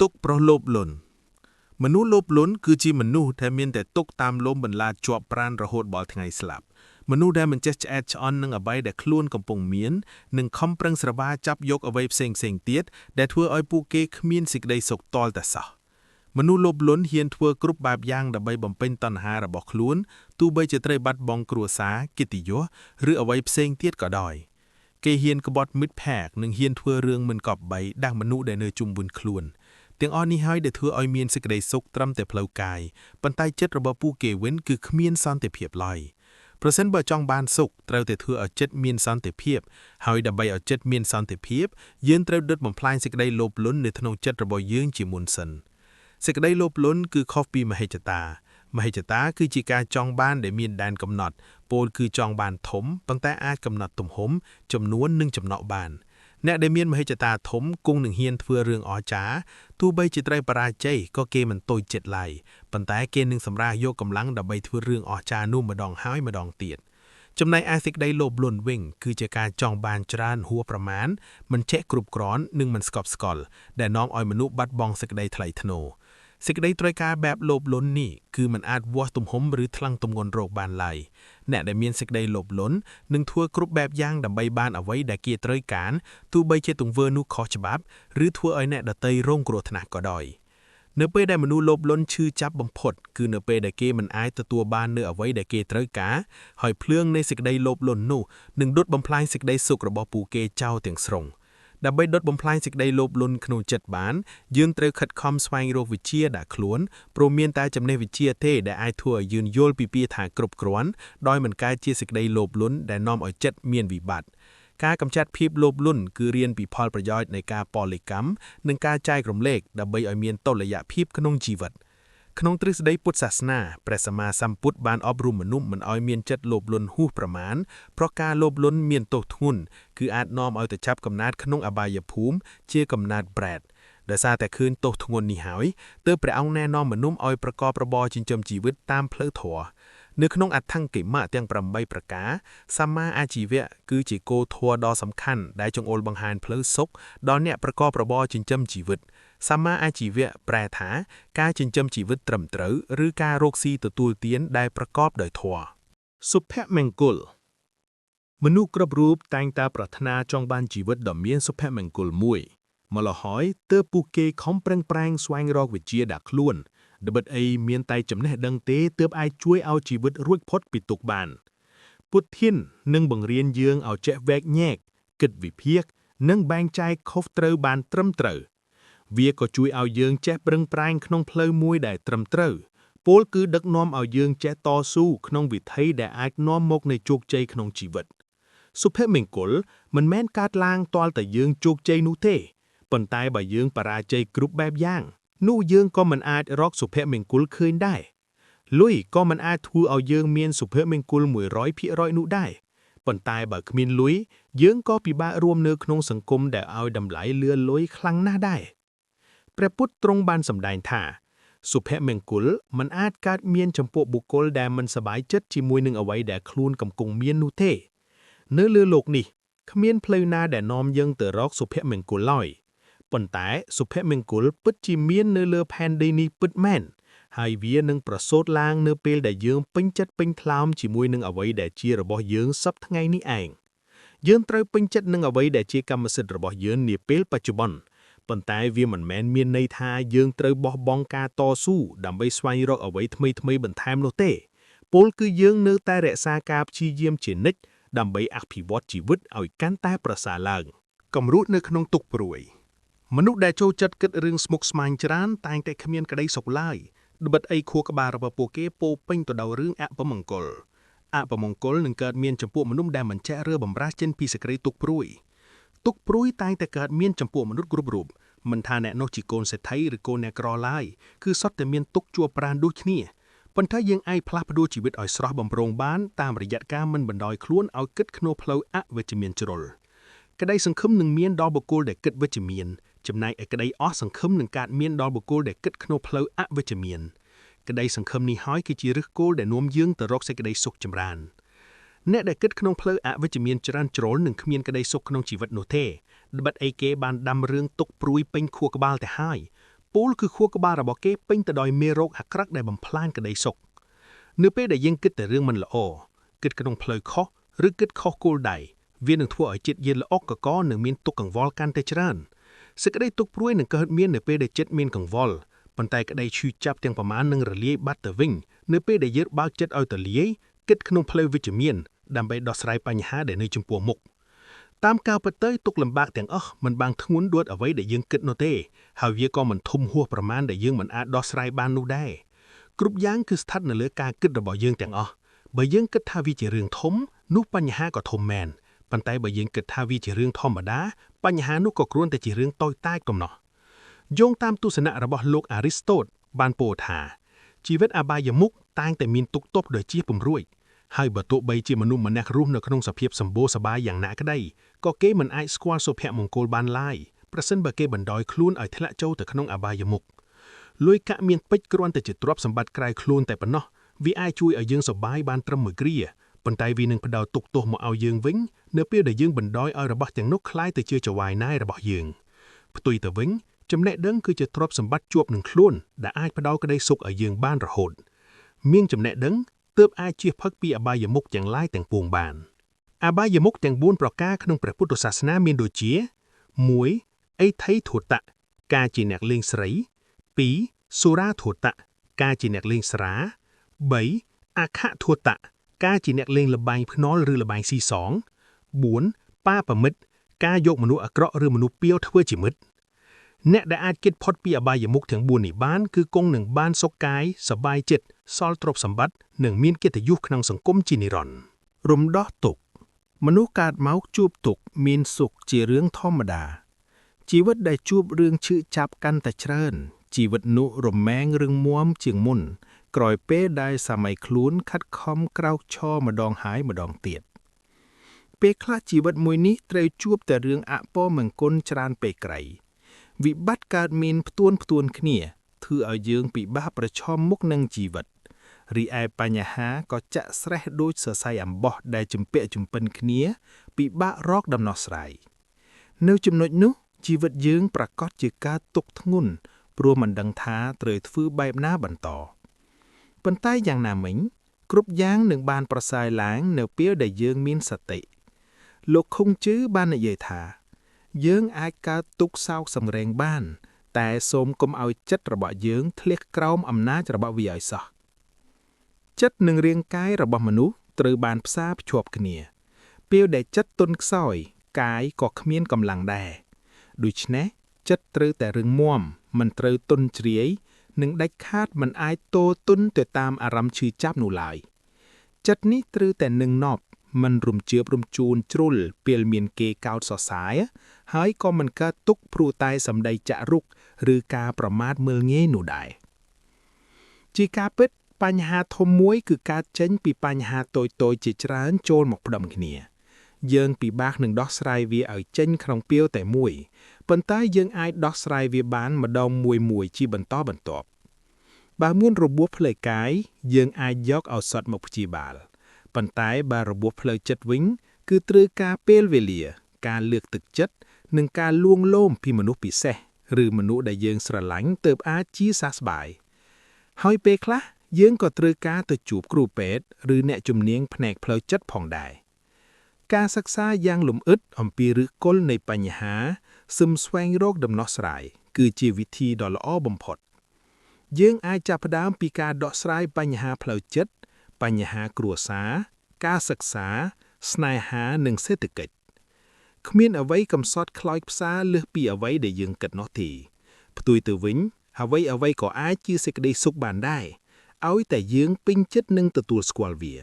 ទុក្ខប្រុសលោភលន់មនុស្សលោភលន់គឺជាមនុស្សដែលមានតែទុក្ខតាមលំបន្លាជាប់ប្រានរហូតដល់ថ្ងៃស្លាប់មនុស្សដែលមិនចេះឆ្អែតឆ្អន់នឹងអ្វីដែលខ្លួនកំពុងមាននិងខំប្រឹងស្រវាចាប់យកអ្វីផ្សេងៗទៀតដែលធ្វើឲ្យពួកគេគ្មានសេចក្តីសុខតលតែសោះមនុស្សលោភលន់ហ៊ានធ្វើគ្រប់បែបយ៉ាងដើម្បីបំពេញតណ្ហារបស់ខ្លួនទោះបីជាត្រូវបាត់បង់គ្រួសារកិត្តិយសឬអ្វីផ្សេងទៀតក៏ដោយគេហ៊ានក្បត់មិត្តភក្តិនិងហ៊ានធ្វើរឿងមិនគប្បីដាស់មនុស្សដែលនៅជុំវិញខ្លួនទាំងអស់នេះហើយដែលធ្វើឲ្យមានសេចក្តីសុខត្រឹមតែផ្លូវកាយប៉ុន្តែចិត្តរបស់ពួកគេវិញគឺគ្មានសន្តិភាពឡើយប្រសិនបើចង់បានសុខត្រូវតែធ្វើឲ្យចិត្តមានសន្តិភាពហើយដើម្បីឲ្យចិត្តមានសន្តិភាពយើងត្រូវដុតបំផ្លាញសេចក្តីលោភលន់នៅក្នុងចិត្តរបស់យើងជាមុនសិនសេចក្តីលោភលន់គឺខុសពីមហិច្ឆតាមហិច្ឆតាគឺជាការចង់បានដែលមានដែនកំណត់ពោលគឺចង់បានធំប៉ុន្តែអាចកំណត់ទំហំចំនួននិងចំណក់បានអ្នកដែលមានមហិច្ឆតាធំគង់នឹងហ៊ានធ្វើរឿងអស្ចារ្យទោះបីជាត្រូវបរាជ័យក៏គេមិនតូចចិត្តឡើយប៉ុន្តែគេនឹងសម្រាកយកកម្លាំងដើម្បីធ្វើរឿងអស្ចារ្យនោះម្ដងហើយម្ដងទៀតចំណែកឯសេចក្តីលោភលន់វិញគឺជាការចង់បានច្រើនហួសប្រមាណមិនចេះគ្រប់គ្រាន់និងមិនស្កប់ស្កល់ដែលនាំឲ្យមនុស្សបាត់បង់សេចក្តីថ្លៃថ្នូរសេចក្តីត្រូវការបែបលោភលន់នេះគឺមិនអាចវាស់ទំហំឬថ្លឹងទម្ងន់រោគបានឡើយអ្នកដែលមានសេចក្តីលោភលន់នឹងធ្វើគ្រប់បែបយ៉ាងដើម្បីបានអ្វីដែលគេត្រូវការទោះបីជាទង្វើនោះខុសច្បាប់ឬធ្វើឲ្យអ្នកដទៃរងគ្រោះថ្នាក់ក៏ដោយនៅពេលដែលមនុស្សលោភលន់ឈឺចាប់បំផុតគឺនៅពេលដែលគេមិនអាចទទួលបាននូវអ្វីដែលគេត្រូវការហើយភ្លើងនៃសេចក្តីលោភលន់នោះនឹងដុតបំផ្លាញសេចក្តីសុខរបស់ពួកគេចោលទាំងស្រុងដើម្បីដុតបំផ្លាញសេចក្តីលោភលន់ក្នុងចិត្តបានយើងត្រូវខិតខំស្វែងរកវិជ្ជាដាក់ខ្លួនព្រោះមានតែចំណេះវិជ្ជាទេដែលអាចធ្វើឲ្យយើងយល់ពីពាក្យថាគ្រប់គ្រាន់ដោយមិនកើតជាសេចក្តីលោភលន់ដែលនាំឲ្យចិត្តមានវិបត្តិការកម្ចាត់ភាពលោភលន់គឺរៀនពីផលប្រយោជន៍នៃការបរិកម្មនិងការចែករំលែកដើម្បីឲ្យមានតុល្យភាពក្នុងជីវិតក្នុងទ្រឹស្ដីពុទ្ធសាសនាព្រះសម្មាសម្ពុទ្ធបានអប់រំមនុស្សមិនឲ្យមានចិត្តលោភលន់ហួសប្រមាណព្រោះការលោភលន់មានទោសធ្ងន់គឺអាចនាំឲ្យទៅចាប់កំណើតក្នុងអបាយភូមិជាកំណើតប្រេតដោយសារតែឃើញទោសធ្ងន់នេះហើយទើបព្រះអង្គណែនាំមនុស្សឲ្យប្រកបរបរចិញ្ចឹមជីវិតតាមផ្លូវធម៌នៅក្នុងអដ្ឋង្គិមៈទាំង8ប្រការសម្មាអាជីវៈគឺជាគោលធម៌ដ៏សំខាន់ដែលចង្អុលបង្ហាញផ្លូវសុខដល់អ្នកប្រកបរបរចិញ្ចឹមជីវិតសម្មាអាជីវៈប្រែថាការចិញ្ចឹមជីវិតត្រឹមត្រូវឬការរកស៊ីទទួលទានដែលប្រកបដោយធម៌ សុភមង្គលមនុស្សគ្រប់រូបតែងតែប្រាថ្នាចង់បានជីវិតដ៏មានសុភមង្គលមួយម្ល៉េះហើយទើបពួកគេខំប្រឹងប្រែងស្វែងរកវិជ្ជាដាក់ខ្លួនត្បិតអីមានតែចំណេះដឹងទេទើបអាចជួយឲ្យជីវិតរួចផុតពីទុក្ខបានពុទ្ធាននឹងបង្រៀនយើងឲ្យចេះវែកញែកគិតវិភាគនិងបែងចែកខុសត្រូវបានត្រឹមត្រូវវាក៏ជួយឲ្យយើងចេះប្រឹងប្រែងក្នុងផ្លូវមួយដែលត្រឹមត្រូវពោលគឺដឹកនាំឲ្យយើងចេះតស៊ូក្នុងវិថីដែលអាចនាំមកនៃជោគជ័យក្នុងជីវិតសុភមង្គលមិនមែនកើតឡើងទាល់តែយើងជោគជ័យនោះទេប៉ុន្តែបើយើងបរាជ័យគ្រប់បែបយ៉ាងនោះយើងក៏មិនអាចរកសុភមង្គលឃើញដែរលុយក៏មិនអាចធ្វើឲ្យយើងមានសុភមង្គល100%នោះដែរប៉ុន្តែបើគ្មានលុយយើងក៏ពិបាករស់នៅក្នុងសង្គមដែលឲ្យតម្លៃលឿលុយខ្លាំងណាស់ដែរព្រះពុទ្ធទ្រង់បានសម្ដែងថាសុភមង្គលមិនអាចកើតមានចំពោះបុគ្គលដែលមិនសប្បាយចិត្តជាមួយនឹងអ្វីដែលខ្លួនកំពុងមាននោះទេនៅលើលោកនេះគ្មានផ្លូវណាដែលនាំយើងទៅរកសុភមង្គលឡើយប៉ុន្តែសុភមង្គលពិតជាមាននៅលើផែនដីនេះពិតមែនហើយវានឹងប្រសូតឡើងនៅពេលដែលយើងពេញចិត្តពេញថ្លើមជាមួយនឹងអ្វីដែលជារបស់យើងសព្វថ្ងៃនេះឯងយើងត្រូវពេញចិត្តនឹងអ្វីដែលជាកម្មសិទ្ធិរបស់យើងនាពេលបច្ចុប្បន្នប៉ុន្តែវាមិនមែនមានន័យថាយើងត្រូវបោះបង់ការតស៊ូដើម្បីស្វែងរកអ្វីថ្មីៗបន្ថែមនោះទេពោលគឺយើងនៅតែរក្សាការព្យាយាមជានិច្ចដើម្បីអភិវឌ្ឍជីវិតឲ្យកាន់តែប្រសើរឡើង កំរួតនៅក្នុងទុក្ខព្រួយមនុស្សដែលចូលចិត្តគិតរឿងស្មុគស្មាញច្រើនតែងតែគ្មានក្តីសុខឡើយត្បិតអីខួរក្បាលរបស់ពួកគេពោរពេញទៅដោយរឿងអពមង្គលអពមង្គលនឹងកើតមានចំពោះមនុស្សដែលមិនចេះរើបំរាស់ចេញពីសេចក្តីទុក្ខព្រួយទុក្ខព្រួយតែងតែកើតមានចំពោះមនុស្សគ្រប់រូបមិនថាអ្នកនោះជាកូនសេដ្ឋីឬកូនអ្នកក្រឡើយគឺសុទ្ធតែមានទុក្ខជួបប្រានដូចគ្នាប៉ុន្តែយើងអាចផ្លាស់ប្ដូរជីវិតឲ្យស្រស់បំព្រងបានតាមរយៈការមិនបណ្ដោយខ្លួនឲ្យគិតក្នុងផ្លូវអវិជ្ជមានជ្រុលក្តីសង្ឃឹមនឹងមានដល់បុគ្គលដែលគិតវិជ្ជមានចំណែកឯក្តីអស់សង្ឃឹមនឹងកើតមានដល់បុគ្គលដែលគិតក្នុងផ្លូវអវិជ្ជមានក្តីសង្ឃឹមនេះហើយគឺជាឫសគល់ដែលនាំយើងទៅរកសេចក្តីសុខចម្រើនអ្នកដែលគិតក្នុងផ្លូវអវិជ្ជមានច្រើនជ្រុលនឹងគ្មានក្តីសុខក្នុងជីវិតនោះទេត្បិតអីគេបានដាំរឿងទុក្ខព្រួយពេញខួរក្បាលទៅហើយ ពោលគឺខួរក្បាលរបស់គេពេញទៅដោយមេរោគអាក្រក់ដែលបំផ្លាញក្តីសុខនៅពេលដែលយើងគិតតែរឿងមិនល្អគិតក្នុងផ្លូវខុសឬគិតខុសគោលដៅវានឹងធ្វើឲ្យចិត្តយើងល្អក់កកនិងមានទុក្ខកង្វល់កាន់តែច្រើនសេចក្តីទុក្ខព្រួយនឹងកើតមាននៅពេលដែលចិត្តមានកង្វល់ប៉ុន្តែក្តីឈឺចាប់ទាំងប្រមាណនឹងរលាយបាត់ទៅវិញនៅពេលដែលយើងបើកចិត្តឲ្យទលាយគិតក្នុងផ្លូវវិជ្ជមានដើម្បីដោះស្រាយបញ្ហាដែលនៅចំពោះមុខតាមការពិតទៅទុក្ខលំបាកទាំងអស់មិនបានធ្ងន់ដូចអ្វីដែលយើងគិតនោះទេហើយវាក៏មិនធំហួសប្រមាណដែលយើងមិនអាចដោះស្រាយបាននោះដែរគ្រប់យ៉ាងគឺស្ថិតនៅលើការគិតរបស់យើងទាំងអស់បើយើងគិតថាវាជារឿងធំនោះបញ្ហាក៏ធំមែនប៉ុន្តែបើយើងគិតថាវាជារឿងធម្មតាបញ្ហានោះក៏គ្រាន់តែជារឿងតូចតាចកំណោះយោងតាមទស្សនៈរបស់លោកអារីស្តូតបានពោលថាជីវិតអបាយមុខតែងតែមានទុក្ខទោសដោយជាពំរួយហើយបើទោះបីជាមនុស្សម្នាក់រស់នៅក្នុងសភាពសម្បូរសប្បាយយ៉ាងណាក្តីក៏គេមិនអាចស្គាល់សុភមង្គលបានឡើយប្រសិនបើគេបណ្ដោយខ្លួនឲ្យធ្លាក់ចូលទៅក្នុងអបាយមុខលុយកាក់មានពេជ្រគ្រាន់តែជាទ្រព្យសម្បត្តិក្រៅខ្លួនតែប៉ុណ្ណោះវាអាចជួយឲ្យយើងសប្បាយបានត្រឹមមួយគ្រាប៉ុន្តែវានឹងផ្ដល់ទុក្ខទោសមកឲ្យយើងវិញនៅពេលដែលយើងបណ្ដោយឲ្យរបស់ទាំងនោះក្លាយទៅជាចៅហ្វាយណាយរបស់យើងផ្ទុយទៅវិញចំណេះដឹងគឺជាទ្រព្យសម្បត្តិជាប់នឹងខ្លួនដែលអាចផ្ដល់ក្តីសុខឲ្យយើងបានរហូតមានចំណេះដឹងទើបអាចជៀសផុតពីអបាយមុខទាំងឡាយទាំងពួងបានអបាយមុខទាំង4ប្រការក្នុងព្រះពុទ្ធសាសនាមានដូចជា1អេថីធុតៈការជាអ្នកលេងស្រី2សុរាធុតៈការជាអ្នកលេងស្រា3អខធុតៈការជាអ្នកលេងល្បែងភ្នាល់ឬល្បែងស៊ីសង4បាបមិត្តការយកមនុស្សអាក្រក់ឬមនុស្សពាវធ្វើជាមិត្តអ្នកដែលអាចគិតផុតពីអបាយមុខទាំង4នេះបានគឺគង់នឹងបានសុខកាយសប្បាយចិត្តសល់ទ្រព្យសម្បត្តិនិងមានកិត្តិយសក្នុងសង្គមជានិរន្តរ៍ រំដោះទុក្ខមនុស្សកើតមកជួបទុក្ខមានសុខជារឿងធម្មតាជីវិតដែលជួបរឿងឈឺចាប់កាន់តែច្រើនជីវិតនោះរមែងរឹងមាំជាងមុនក្រោយពេលដែលសម័យខ្លួនខិតខំក្រោកឈរម្ដងហើយម្ដងទៀតពេលខ្លះជីវិតមួយនេះត្រូវជួបតែរឿងអពមង្គលច្រើនពេកក្រៃវិបត្តិកើតមានផ្ទួនផ្ទួនគ្នាធ្វើឲ្យយើងពិបាកប្រឈមមុខនឹងជីវិតរីឯបញ្ហាក៏ចាក់ស្រេះដូចសរសៃអំបោះដែលជំពាក់ជំពិនគ្នាពិបាករកដំណោះស្រាយនៅចំណុចនោះជីវិតយើងប្រកាសជាការទុកធ្ងន់ព្រោះមិនដឹងថាត្រូវធ្វើបែបណាបន្តប៉ុន្តែយ៉ាងណាមិញគ្រប់យ៉ាងនឹងបានប្រសើរឡើងនៅពេលដែលយើងមានសតិលោកខុងជឺបាននិយាយថាយើងអាចកើតទុក្ខសោកសង្រេងបានតែសូមកុំឲ្យចិត្តរបស់យើងធ្លាក់ក្រោមអំណាចរបស់វាឲ្យសោះចិត្តនិងរាងកាយរបស់មនុស្សត្រូវបានផ្សារភ្ជាប់គ្នាពេលដែលចិត្តទន់ខ្សោយកាយក៏គ្មានកម្លាំងដែរដូច្នេះចិត្តត្រូវតែរឹងមាំមិនត្រូវទន់ជ្រាយនិងដាច់ខាតមិនអាចទោទន់ទៅតាមអារម្មណ៍ឈឺចាប់នោះឡើយចិត្តនេះត្រូវតែនឹងនប់មិនរំជើបរំជួនជ្រុលពេលមានគេកោតសរសើរហើយក៏មិនកើតទុក្ខព្រោះតែសម្ដីចាក់រុកឬការប្រមាថមើលងាយនោះដែរជាការពិតបញ្ហាធំមួយគឺកើតចេញពីបញ្ហាតូចៗជាច្រើនចូលមកផ្ដុំគ្នាយើងពិបាកនឹងដោះស្រាយវាឲ្យចេញក្នុងពេលតែមួយប៉ុន្តែយើងអាចដោះស្រាយវាបានម្ដងមួយៗជាបន្តបន្ទាប់បើមានរបួសផ្លូវកាយយើងអាចយកឱសថមកព្យាបាលប៉ុន្តែបើរបួសផ្លូវចិត្តវិញគឺត្រូវការពេលវេលាការលើកទឹកចិត្តនិងការលួងលោមពីមនុស្សពិសេសឬមនុស្សដែលយើងស្រឡាញ់ទើបអាចជាសះស្បើយហើយពេលខ្លះយើងក៏ត្រូវការទៅជួបគ្រូពេទ្យឬអ្នកជំនាញផ្នែកផ្លូវចិត្តផងដែរការសិក្សាយ៉ាងលម្អិតអំពីឫសគល់នៃបញ្ហាសឹមស្វែងរកដំណោះស្រាយគឺជាវិធីដ៏ល្អបំផុតយើងអាចចាប់ផ្ដើមពីការដោះស្រាយបញ្ហាផ្លូវចិត្តបញ្ហាគ្រួសារការសិក្សាស្នេហានិងសេដ្ឋកិច្ចគ្មានអ្វីកំសត់ខ្លោចផ្សាលើសពីអ្វីដែលយើងគិតនោះទេផ្ទុយទៅវិញអ្វីៗក៏អាចជាសេចក្តីសុខបានដែរឲ្យតែយើងពេញចិត្តនឹងទទួលស្គាល់វា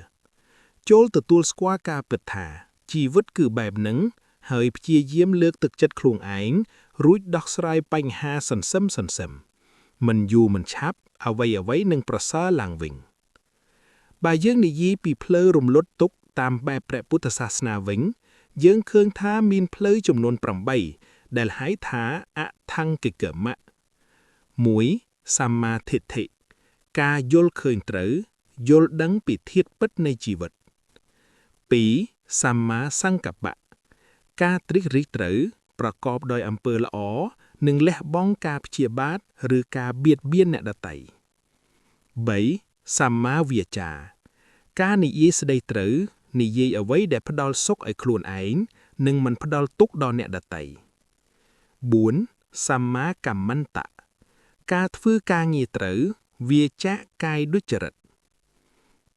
ចូលទទួលស្គាល់ការពិតថាជីវិតគឺបែបហ្នឹងហើយព្យាយាមលើកទឹកចិត្តខ្លួនឯងរួចដោះស្រាយបញ្ហាសន្សឹមសន្សឹមមិនយូរមិនឆាប់អ្វីៗនឹងប្រសើរឡើងវិញបើយើងនិយាយពីផ្លូវរំលត់ទុក្ខតាមបែបព្រះពុទ្ធសាសនាវិញយើងឃើញថាមានផ្លូវចំនួន8ដែលហៅថាអថង្គិកមៈ1សម្មាទិដ្ឋិការយល់ឃើញត្រូវយល់ដឹងពីធាតុពិតនៃជីវិត2សម្មាសង្កប្បៈការត្រិះរិះត្រូវប្រកបដោយអំពើល្អ និងលះបង់ការព្យាបាទឬការបៀតបៀនអ្នកដទៃ3សម្មាវាចា ការនិយាយស្ដីត្រូវនិយាយអ្វីដែលផ្ដល់សុខឲ្យខ្លួនឯងនិងមិនផ្ដល់ទុក្ខដល់អ្នកដទៃ4សម្មាកម្មន្តៈការធ្វើការងារត្រូវវាចាកាយទុច្ចរិត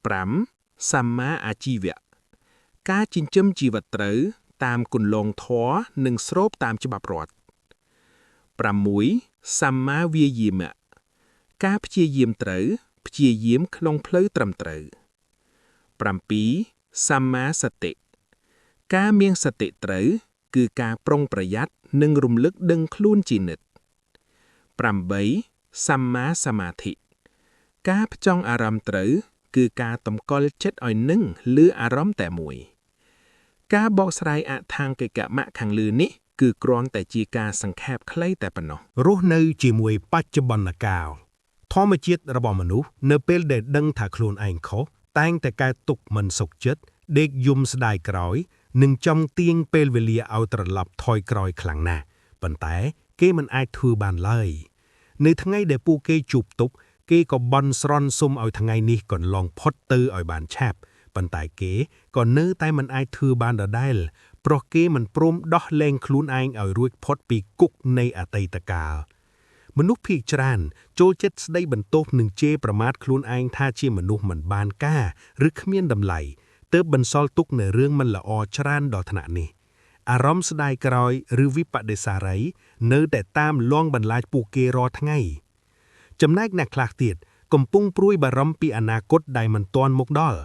5សម្មាអាជីវៈការចិញ្ចឹមជីវិតត្រូវតាមគន្លងធម៌និងស្របតាមច្បាប់រដ្ឋ6សម្មាវាយាមៈការព្យាយាមត្រូវព្យាយាមក្នុងផ្លូវត្រឹមត្រូវ7សម្មាសតិការមានសតិត្រូវគឺការប្រុងប្រយ័ត្ននិងរំលឹកដឹងខ្លួនជានិច្ច8សម្មាសមាធិការផ្ចង់អារម្មណ៍ត្រូវគឺការតម្កល់ចិត្តឲ្យនឹងលើអារម្មណ៍តែមួយការបកស្រាយអដ្ឋាង្គិកមគ្គខាងលើនេះគឺគ្រាន់តែជាការសង្ខេបខ្លីតែប៉ុណ្ណោះ រស់នៅជាមួយបច្ចុប្បន្នកាលធម្មជាតិរបស់មនុស្សនៅពេលដែលដឹងថាខ្លួនឯងខុសតែងតែកើតទុក្ខមិនសុខចិត្តដេកយំស្ដាយក្រោយនិងចង់ទាញពេលវេលាឲ្យត្រឡប់ថយក្រោយខ្លាំងណាស់ប៉ុន្តែគេមិនអាចធ្វើបានឡើយនៅថ្ងៃដែលពួកគេជួបទុក្ខគេក៏បន់ស្រន់សុំឲ្យថ្ងៃនេះកន្លងផុតទៅឲ្យបានឆាប់ប៉ុន្តែគេក៏នៅតែមិនអាចធ្វើបានដដែលព្រោះគេមិនព្រមដោះលែងខ្លួនឯងឲ្យរួចផុតពីគុកនៃអតីតកាលមនុស្សភាគច្រើនចូលចិត្តស្ដីបន្ទោសនិងជេរប្រមាថខ្លួនឯងថាជាមនុស្សមិនបានការឬគ្មានតម្លៃទើបបន្សល់ទុកនូវរឿងមិនល្អច្រើនដល់ថ្នាក់នេះអារម្មណ៍ស្ដាយក្រោយឬវិបដិសារីនៅតែតាមលងបន្លាចពួកគេរាល់ថ្ងៃចំណែកអ្នកខ្លះទៀតកំពុងព្រួយបារម្ភពីអនាគតដែលមិនទាន់មកដល់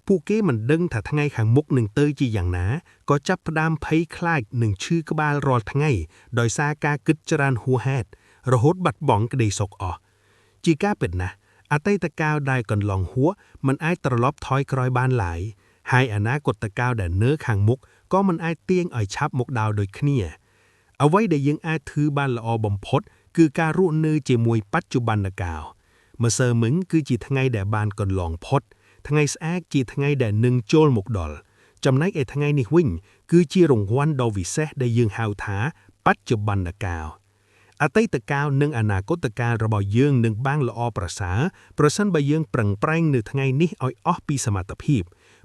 ពួកគេមិនដឹងថាថ្ងៃខាងមុខនឹងទៅជាយ៉ាងណាក៏ចាប់ផ្ដើមភ័យខ្លាចនិងឈឺក្បាលរាល់ថ្ងៃដោយសារការគិតច្រើនហួសហេតុរហូតបាត់បង់ក្តីសុខអស់ជាការពិតណាស់អតីតកាលដែលកន្លងហួសមិនអាចត្រឡប់ថយក្រោយបានឡើយហើយអនាគតកាលដែលនៅខាងមុខក៏មិនអាចទាញឲ្យឆាប់មកដល់ដូចគ្នាអ្វីដែលយើងអាចធ្វើបានល្អបំផុតគឺការរស់នៅជាមួយបច្ចុប្បន្នកាលម្សិលមិញគឺជាថ្ងៃដែលបានកន្លងផុតថ្ងៃស្អែកជាថ្ងៃដែលនឹងចូលមកដល់ចំណែកឯថ្ងៃនេះវិញគឺជារង្វាន់ដ៏វិសេសដែលយើងហៅថាបច្ចុប្បន្នកាលអតីតកាលនិងអនាគតកាលរបស់យើងនឹងបានល្អប្រសើរប្រសិនបើយើងប្រឹងប្រែងនៅថ្ងៃនេះឲ្យអស់ពីសមត្ថភាព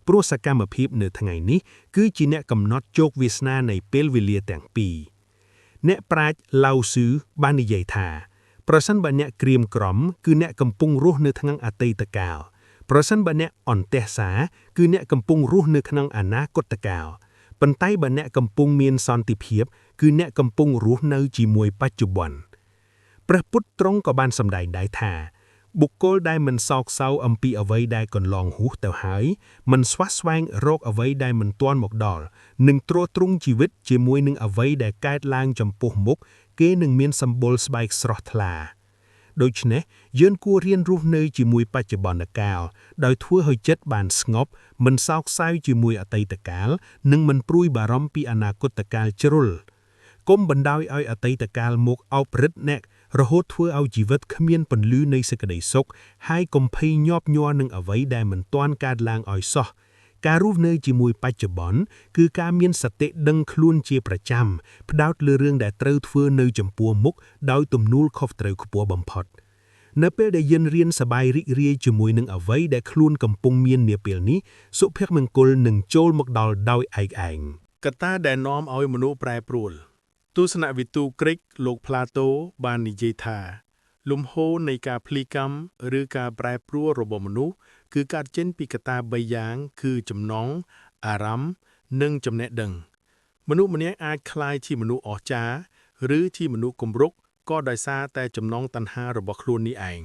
ព្រោះសកម្មភាពនៅថ្ងៃនេះគឺជាអ្នកកំណត់ជោគវាសនានៃពេលវេលាទាំងពីរអ្នកប្រាជ្ញឡៅស៊ឺបាននិយាយថាប្រសិនបើអ្នកក្រៀមក្រំគឺអ្នកកំពុងរស់នៅក្នុងអតីតកាលប្រសិនបើអ្នកអន្ទះសារគឺអ្នកកំពុងរស់នៅក្នុងអនាគតកាលប៉ុន្តែបើអ្នកកំពុងមានសន្តិភាពគឺអ្នកកំពុងរស់នៅជាមួយបច្ចុប្បន្នព្រះពុទ្ធទ្រង់ក៏បានសម្ដែងដែរថាបុគ្គលដែលមិនសោកសៅអំពីអ្វីដែលកន្លងហួសទៅហើយមិនស្វះស្វែងរកអ្វីដែលមិនទាន់មកដល់និងទ្រទ្រង់ជីវិតជាមួយនឹងអ្វីដែលកើតឡើងចំពោះមុខគេនឹងមានសម្បុរស្បែកស្រស់ថ្លាដូច្នេះយើងគួររៀនរស់នៅជាមួយបច្ចុប្បន្នកាលដោយធ្វើឲ្យចិត្តបានស្ងប់មិនសោកសៅជាមួយអតីតកាលនិងមិនព្រួយបារម្ភពីអនាគតកាលជ្រុលកុំបណ្ដោយឲ្យអតីតកាលមកអោបរឹតអ្នករហូតធ្វើឲ្យជីវិតគ្មានពន្លឺនៃសេចក្តីសុខហើយកុំភ័យញាប់ញ័រនឹងអ្វីដែលមិនទាន់កើតឡើងឲ្យសោះការរស់នៅជាមួយបច្ចុប្បន្នគឺការមានសតិដឹងខ្លួនជាប្រចាំផ្ដោតលើរឿងដែលត្រូវធ្វើនៅចំពោះមុខដោយទំនួលខុសត្រូវខ្ពស់បំផុតនៅពេលដែលយើងរៀនសប្បាយរីករាយជាមួយនឹងអ្វីដែលខ្លួនកំពុងមាននាពេលនេះសុភមង្គលនឹងចូលមកដល់ដោយឯកឯង កត្តាដែលនាំឲ្យមនុស្សប្រែប្រួលទស្សនវិទូក្រិកលោកប្លាតូបាននិយាយថាលំហូរនៃការភ្លីកម្មឬការប្រែប្រួលរបស់មនុស្សគឺកើតចេញពីកត្តា3យ៉ាងគឺចំណងអារម្មណ៍និងចំណេះដឹងមនុស្សម្នាក់អាចក្លាយជាមនុស្សអស្ចារ្យឬជាមនុស្សគំរុកក៏ដោយសារតែចំណងតណ្ហារបស់ខ្លួននេះឯង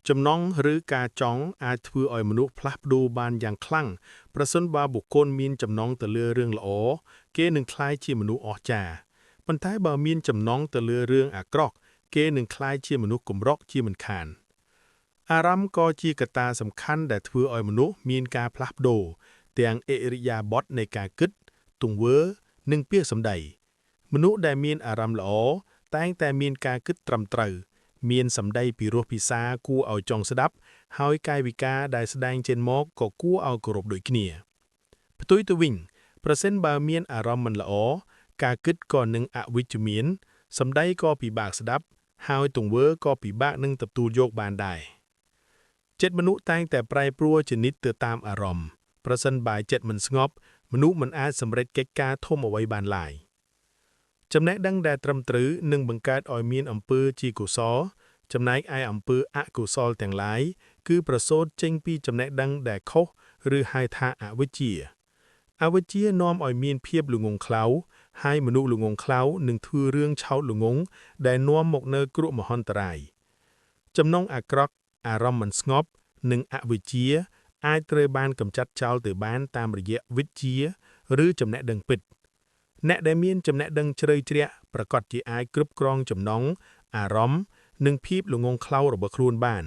ចំណងឬការចង់អាចធ្វើឲ្យមនុស្សផ្លាស់ប្ដូរបានយ៉ាងខ្លាំងប្រសិនបើបុគ្គលមានចំណងទៅលើរឿងល្អគេនឹងក្លាយជាមនុស្សអស្ចារ្យប៉ុន្តែបើមានចំណងទៅលើរឿងអាក្រក់គេនឹងក្លាយជាមនុស្សគំរកជាមិនខានអារម្មណ៍ក៏ជាកត្តាសំខាន់ដែលធ្វើឲ្យមនុស្សមានការផ្លាស់ប្ដូរទាំងឥរិយាបថនៃការគិតទង្វើនិងពាក្យសម្ដីមនុស្សដែលមានអារម្មណ៍ល្អតែងតែមានការគិតត្រឹមត្រូវមានសម្ដីពីរោះភាសាគួរឲ្យចង់ស្ដាប់ហើយកាយវិការដែលស្ដែងចេញមកក៏គួរឲ្យគោរពដូចគ្នាផ្ទុយទៅវិញប្រសិនបើមានអារម្មណ៍មិនល្អការគិតក៏នឹងអវិជ្ជមាន សម្ដីក៏ពិបាកស្ដាប់ ហើយទង្វើក៏ពិបាកនឹងទទួលយកបានដែរចិត្តមនុស្សតែងតែប្រែប្រួលជានិច្ចទៅតាមអារម្មណ៍ប្រសិនបើចិត្តមិនស្ងប់មនុស្សមិនអាចសម្រេចកិច្ចការធំអ្វីបានឡើយចំណេះដឹងដែលត្រឹមត្រូវនឹងបង្កើតឲ្យមានអំពើជាកុសលចំណែកឯអំពើអកុសលទាំងឡាយគឺប្រសូតចេញពីចំណេះដឹងដែលខុសឬហៅថាអវិជ្ជាអវិជ្ជានាំឲ្យមានភាពល្ងង់ខ្លៅហើយមនុស្សល្ងង់ខ្លៅនឹងធ្វើរឿងឆោតល្ងង់ដែលនាំមកនូវគ្រោះមហន្តរាយចំណងអាក្រក់អារម្មណ៍មិនស្ងប់និងអវិជ្ជាអាចត្រូវបានកម្ចាត់ចោលទៅបានតាមរយៈវិជ្ជាឬចំណេះដឹងពិតអ្នកដែលមានចំណេះដឹងជ្រៅជ្រះប្រាកដជាអាចគ្រប់គ្រងចំណងអារម្មណ៍និងភាពល្ងង់ខ្លៅរបស់ខ្លួនបាន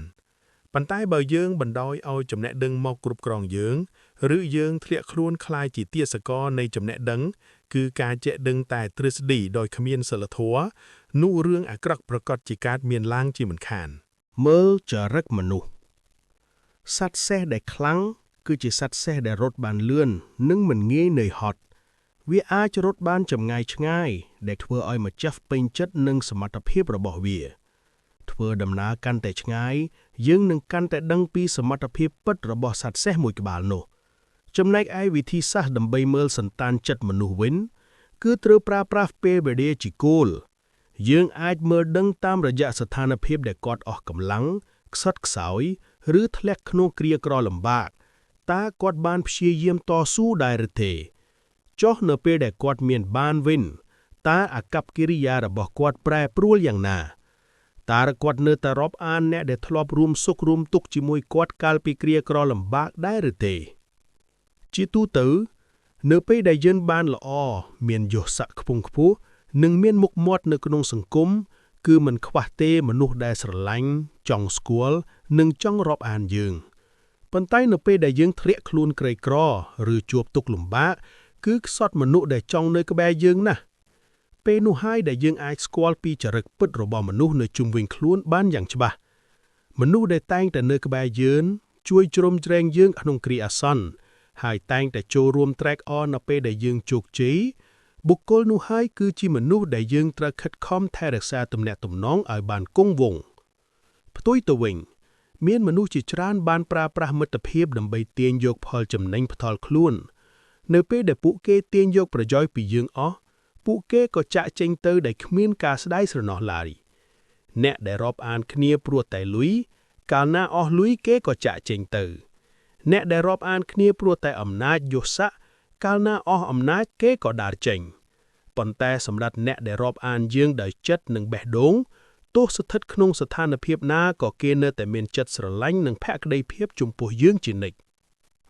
ប៉ុន្តែបើយើងបណ្ដោយឲ្យចំណេះដឹងមកគ្រប់គ្រងយើងឬយើងធ្លាក់ខ្លួនក្លាយជាទាសករនៃចំណេះដឹងគឺការចេះដឹងតែទ្រឹស្ដីដោយគ្មានសីលធម៌នោះរឿងអាក្រក់ប្រាកដជាកើតមានឡើងជាមិនខាន មើលចរិតមនុស្សសត្វសេះដែលខ្លាំងគឺជាសត្វសេះដែលរត់បានលឿននិងមិនងាយនឿយហត់វាអាចរត់បានចម្ងាយឆ្ងាយដែលធ្វើឲ្យម្ចាស់ពេញចិត្តនឹងសមត្ថភាពរបស់វាធ្វើដំណើរកាន់តែឆ្ងាយយើងនឹងកាន់តែដឹងពីសមត្ថភាពពិតរបស់សត្វសេះមួយក្បាលនោះចំណែកឯវិធីសាស្ត្រដើម្បីមើលសន្តានចិត្តមនុស្សវិញគឺត្រូវប្រើប្រាស់ពេលវេលាជាគោលយើងអាចមើលដឹងតាមរយៈស្ថានភាពដែលគាត់អស់កម្លាំងខ្សត់ខ្សោយឬធ្លាក់ក្នុងគ្រាក្រលំបាកតើគាត់បានព្យាយាមតស៊ូដែរឬទេចុះនៅពេលដែលគាត់មានបានវិញតើអាកប្បកិរិយារបស់គាត់ប្រែប្រួលយ៉ាងណាតើគាត់នៅតែរាប់អានអ្នកដែលធ្លាប់រួមសុខរួមទុក្ខជាមួយគាត់កាលពីគ្រាក្រលំបាកដែរឬទេជាទូទៅនៅពេលដែលយើងបានល្អមានយសស័ក្តិខ្ពង់ខ្ពស់និងមានមុខមាត់នៅក្នុងសង្គមគឺមិនខ្វះទេមនុស្សដែលស្រឡាញ់ចង់ស្គាល់និងចង់រាប់អានយើងប៉ុន្តែនៅពេលដែលយើងធ្លាក់ខ្លួនក្រីក្រឬជួបទុក្ខលំបាកគឺខ្សត់មនុស្សដែលចង់នៅក្បែរយើងណាស់ពេលនោះហើយដែលយើងអាចស្គាល់ពីចរិតពិតរបស់មនុស្សនៅជុំវិញខ្លួនបានយ៉ាងច្បាស់មនុស្សដែលតែងតែនៅក្បែរយើងជួយជ្រោមជ្រែងយើងក្នុងគ្រាអាសន្នហើយតែងតែចូលរួមត្រេកអរនៅពេលដែលយើងជោគជ័យបុគ្គលនោះហើយគឺជាមនុស្សដែលយើងត្រូវខិតខំថែរក្សាទំនាក់ទំនងឲ្យបានគង់វង្សផ្ទុយទៅវិញមានមនុស្សជាច្រើនបានប្រើប្រាស់មិត្តភាពដើម្បីទាញយកផលចំណេញផ្ទាល់ខ្លួននៅពេលដែលពួកគេទាញយកប្រយោជន៍ពីយើងអស់ពួកគេក៏ចាក់ចេញទៅដោយគ្មានការស្ដាយស្រណោះឡើយអ្នកដែលរាប់អានគ្នាព្រោះតែលុយកាលណាអស់លុយគេក៏ចាក់ចេញទៅអ្នកដែលរាប់អានគ្នាព្រោះតែអំណាចយស័ក្តិកាលណាអស់អំណាចគេក៏ដើរចេញប៉ុន្តែសម្រាប់អ្នកដែលរាប់អានយើងដោយចិត្តនិងបេះដូងទោះស្ថិតក្នុងស្ថានភាពណាក៏គេនៅតែមានចិត្តស្រឡាញ់និងភក្តីភាពចំពោះយើងជានិច្ច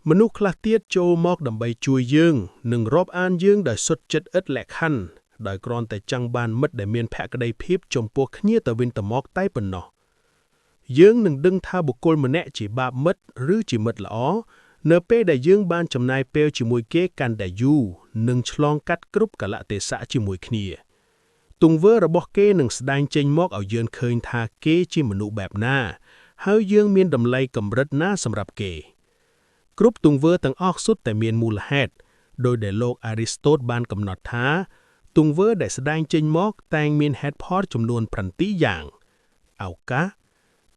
មនុស្សខ្លះទៀតចូលមកដើម្បីជួយយើងនិងរាប់អានយើងដោយសុទ្ធចិត្តឥតលក្ខខណ្ឌដោយគ្រាន់តែចង់បានមិត្តដែលមានភក្តីភាពចំពោះគ្នាទៅវិញទៅមកតែប៉ុណ្ណោះយើងនឹងដឹងថាបុគ្គលម្នាក់ជាបាបមិត្តឬជាមិត្តល្អនៅពេលដែលយើងបានចំណាយពេលជាមួយគេកាន់តែយូរនិងឆ្លងកាត់គ្រប់កាលៈទេសៈជាមួយគ្នាទង្វើរបស់គេនឹងស្ដែងចេញមកឲ្យយើងឃើញថាគេជាមនុស្សបែបណាហើយយើងមានតម្លៃកម្រិតណាសម្រាប់គេគ្រប់ទង្វើទាំងអស់សុទ្ធតែមានមូលហេតុដោយដែលលោកអារីស្តូតបានកំណត់ថាទង្វើដែលស្ដែងចេញមកតែងមានហេតុផលចំនួន7យ៉ាងឱកាស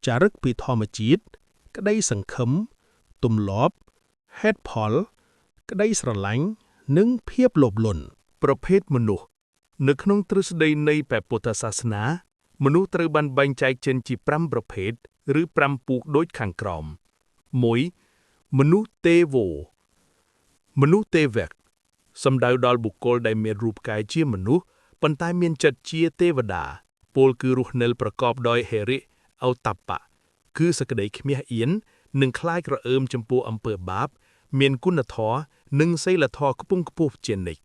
ចារិកពីធម្មជាតិក្តីសង្ឃឹមទម្លាប់ហេតុផលក្តីស្រឡាញ់និងភាពលោភលន់ ប្រភេទមនុស្សនៅក្នុងទ្រឹស្ដីនៃព្រះពុទ្ធសាសនាមនុស្សត្រូវបានបែងចែកចេញជា5ប្រភេទឬ5ពូកដូចខាងក្រោម1មនុស្សទេវោមនុស្សទេវៈសំដៅដល់បុគ្គលដែលមានរូបកាយជាមនុស្សប៉ុន្តែមានចិត្តជាទេវតាពលគឺរស់នៅប្រកបដោយហិរិឱតប្បៈគឺសក្តីខ្មាស់អៀននិងខ្លាចក្រអើមចំពោះអំពើបាបមានគុណធម៌និងសីលធម៌ខ្ពង់ខ្ពស់ជានិច្ច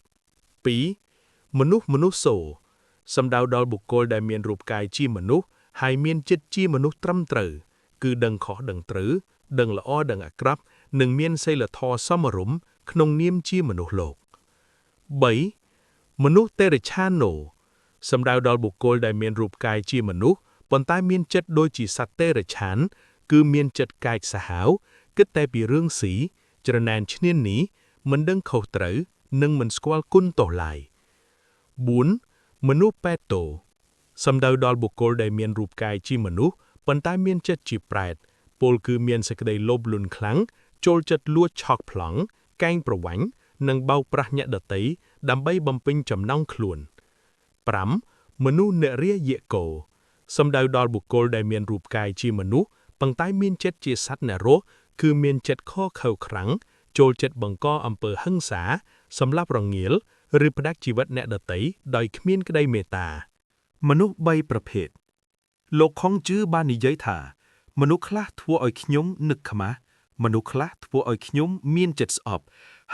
2មនុស្សមនុស្សសូសំដៅដល់បុគ្គលដែលមានរូបកាយជាមនុស្សហើយមានចិត្តជាមនុស្សត្រឹមត្រូវគឺដឹងខុសដឹងត្រូវដឹងល្អដឹងអាក្រក់និងមានសីលធម៌សមរម្យក្នុងនាមជាមនុស្សលោក3មនុស្សទេរិឆាណូសំដៅដល់បុគ្គលដែលមានរូបកាយជាមនុស្សប៉ុន្តែមានចិត្តដូចជាសត្វទេរិឆានគឺមានចិត្តកាចសាហាវគិតតែពីរឿងស៊ីច្រណែនឈ្នានីសមិនដឹងខុសត្រូវនិងមិនស្គាល់គុណទោសឡើយ4មនុស្សប៉ែតូ សំដៅដល់បុគ្គលដែលមានរូបកាយជាមនុស្សប៉ុន្តែមានចិត្តជាប្រេតពោលគឺមានសេចក្តីលោភលន់ខ្លាំងចូលចិត្តលួចឆក់ប្លង់កេងប្រវ័ញ្ចនិងបោកប្រាស់អ្នកដទៃដើម្បីបំពេញចំណង់ខ្លួន5មនុស្សនិរាយកោសំដៅដល់បុគ្គលដែលមានរូបកាយជាមនុស្សប៉ុន្តែមានចិត្តជាសត្វនរកគឺមានចិត្តខខើខ្លាំងចូលចិត្តបង្កអំពើហិង្សាសម្លាប់រងាលឬផ្ដាច់ជីវិតអ្នកដទៃដោយគ្មានក្តីមេត្តា មនុស្ស3ប្រភេទលោកខុងជឺបាននិយាយថា មនុស្សខ្លះធ្វើឲ្យខ្ញុំនឹកខ្មាស់មនុស្សខ្លះធ្វើឲ្យខ្ញុំមានចិត្តស្អប់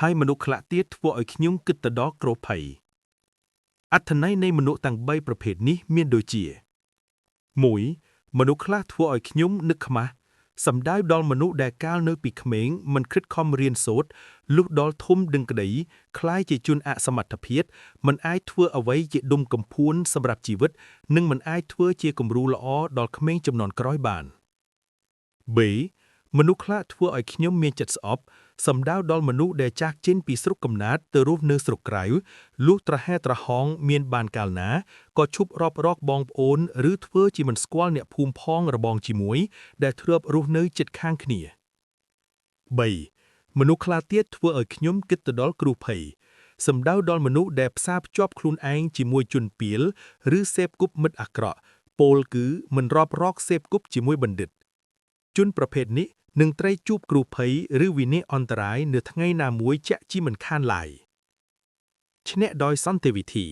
ហើយមនុស្សខ្លះទៀតធ្វើឲ្យខ្ញុំគិតទៅដល់គ្រោះភ័យអត្ថន័យនៃមនុស្សទាំង3ប្រភេទនេះមានដូចជា1មនុស្សខ្លះធ្វើឲ្យខ្ញុំនឹកខ្មាស់សំដៅដល់មនុស្សដែលកាលនៅពីក្មេងមិនខិតខំរៀនសូត្រលុះដល់ធំដឹងក្តីក្លាយជាជនអសមត្ថភាពមិនអាចធ្វើអ្វីជាដុំកំភួនសម្រាប់ជីវិតនិងមិនអាចធ្វើជាគំរូល្អដល់ក្មេងជំនាន់ក្រោយបាន B មនុស្សខ្លះធ្វើឲ្យខ្ញុំមានចិត្តស្អប់សំដៅដល់មនុស្សដែលចាស់ចេញពីស្រុកកំណើតទៅរស់នៅស្រុកក្រៅលុះត្រហែត្រហងមានបានកាលណាក៏ឈប់រាប់រកបងប្អូនឬធ្វើជាមិនស្គាល់អ្នកភូមិផងរបងជាមួយដែលធ្លាប់រស់នៅជិតខាងគ្នា3មនុស្សខ្លះទៀតធ្វើឲ្យខ្ញុំគិតទៅដល់គ្រោះភ័យសំដៅដល់មនុស្សដែលផ្សារភ្ជាប់ខ្លួនឯងជាមួយជនពាលឬសេពគប់មិត្តអាក្រក់ពោលគឺមិនរាប់រកសេពគប់ជាមួយបណ្ឌិតជនប្រភេទនេះនឹងត្រូវជួបគ្រោះភ័យឬវិនាសអន្តរាយនៅថ្ងៃណាមួយជាក់ជាមិនខានឡើយឈ្នះដោយសន្តិវិធី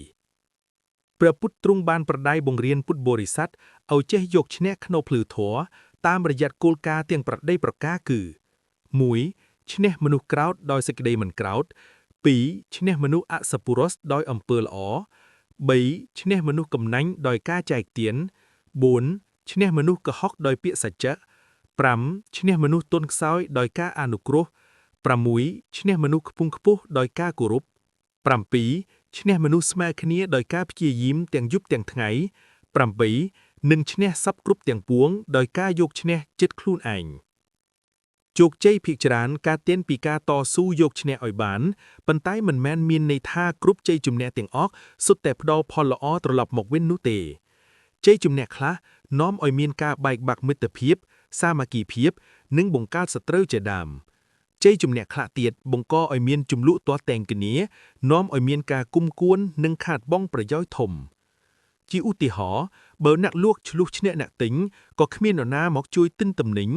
ព្រះពុទ្ធទ្រង់បានប្រដៅបង្រៀនពុទ្ធបរិស័ទឲ្យចេះយកឈ្នះក្នុងភ្លឺធម៌តាមរយៈគោលការណ៍ទាំង8ប្រការគឺ1ឈ្នះមនុស្សក្រោធដោយសេចក្តីមិនក្រោធ2ឈ្នះមនុស្សអសពុរសដោយអំពើល្អ3ឈ្នះមនុស្សកំណាញ់ដោយការចែកទាន4ឈ្នះមនុស្សកុហកដោយពាក្យសច្ចៈ5ឈ្នះមនុស្សទន់ខ្សោយដោយការអនុគ្រោះ6ឈ្នះមនុស្សខ្ពង់ខ្ពស់ដោយការគោរព7ឈ្នះមនុស្សស្មើគ្នាដោយការព្យាយាមទាំងយប់ទាំងថ្ងៃ8និងឈ្នះសពគ្រប់ទាំងពួងដោយការយកឈ្នះចិត្តខ្លួនឯងជោគជ័យភាគច្រើនការទៀនពីការតស៊ូយកឈ្នះឲ្យបានប៉ុន្តែមិនមែនមានន័យថាគ្រប់ជ័យជំនះទាំងអស់សុទ្ធតែផ្ដល់ផលល្អត្រឡប់មកវិញនោះទេជ័យជំនះខ្លះនាំឲ្យមានការបែកបាក់មិត្តភាព សាមគ្គីភាព និងបង្កើតសត្រូវជាដើមជ័យជំនះខ្លះទៀតបង្កឲ្យមានចំនួនទាស់តែងគ្នានាំឲ្យមានការគុំគួននិងខាតបង់ប្រយោជន៍ធំជាឧទាហរណ៍បើអ្នកលក់ឆ្លោះឈ្នះអ្នកទិញក៏គ្មាននរណាមកជួយទិញទំនិញ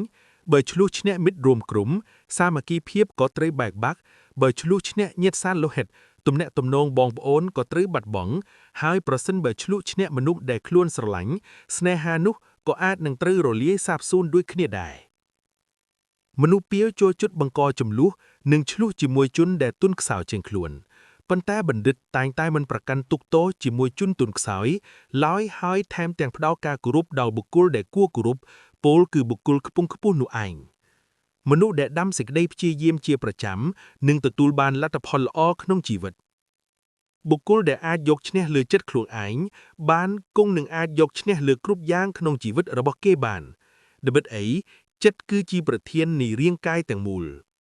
បើឆ្លោះឈ្នះមិត្តរួមក្រុមសាមគ្គីភាពក៏ត្រូវបែកបាក់បើឆ្លោះឈ្នះញាតិសាលោហិតទំនាក់ទំនងបងប្អូនក៏ត្រូវបាត់បង់ហើយប្រសិនបើឆ្លោះឈ្នះមនុស្សដែលខ្លួនស្រឡាញ់ស្នេហានោះក៏អាចនឹងត្រូវរលាយសាបសូន្យដូចគ្នាដែរមនុស្សពាលចូលចិត្តបង្កចំនួននិងឆ្លោះជាមួយជនដែលទន់ខ្សោយជាងខ្លួនប៉ុន្តែបណ្ឌិតតែងតែមិនប្រកាន់ទុកទោសជាមួយជនទន់ខ្សោយឡើយហើយថែមទាំងផ្ដល់ការគោរពដល់បុគ្គលដែលគួរគោរពពោលគឺបុគ្គលខ្ពង់ខ្ពស់នោះឯងមនុស្សដែលដាំសេចក្តីព្យាយាមជាប្រចាំនឹងទទួលបានលទ្ធផលល្អក្នុងជីវិតបុគ្គលដែលអាចយកឈ្នះលើចិត្តខ្លួនឯងបានគង់នឹងអាចយកឈ្នះលើគ្រប់យ៉ាងក្នុងជីវិតរបស់គេបានត្បិតអីចិត្តគឺជាប្រធាននៃរាងកាយទាំងមូល។